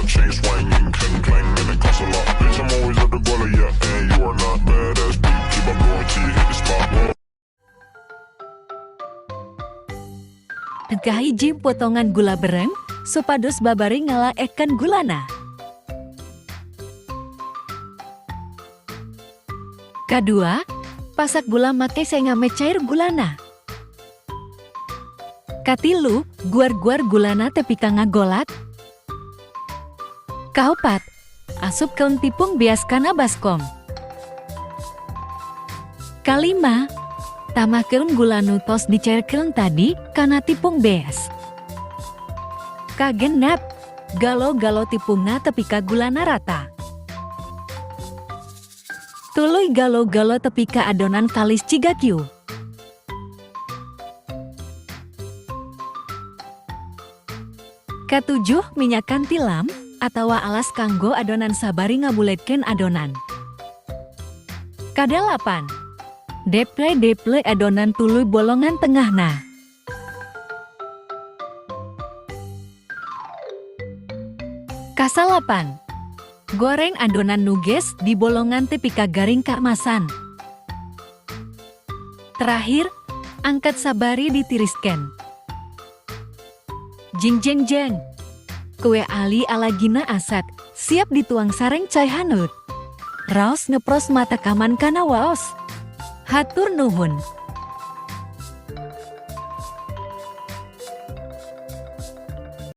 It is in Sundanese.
lot. Chain swinging, clang clang, and it costs a lot. Bitch, I'm always at the guala, yeah, and you are not badass beat. Keep on going till you hit the spot. Whoa. Kahiji, potongan gula berem supados babari ngalaehkeun gulana. Kadua, pasak gula make saengame cair gulana. Katilu, guar-guar gulana tepi ka ngagolak. Kaopat, asupkeun tipung beas kana baskom. Kalima, tambahkeun gula nu tos dicairkeun tadi kana tipung beas. Kagenep, galo-galo tipungna tepi ka gulana rata. Tuluy galo-galo tepi ka adonan kalis ciga kieu. Katujuh, minyakan tilam atawa alas kanggo adonan sabari ngabuletkeun adonan. Kadalapan, deple-deple adonan tuluy bolongan tengahna. Kasalapan, goreng adonan nuges di bolongan tepi ka garing kaemasan. Terakhir, angkat sabari ditiriskeun. Jing jeng jeng. Kue ali ala Gina Asad siap dituang sareng cai haneut. Raos ngepros mata kaman kana waos. Hatur nuhun.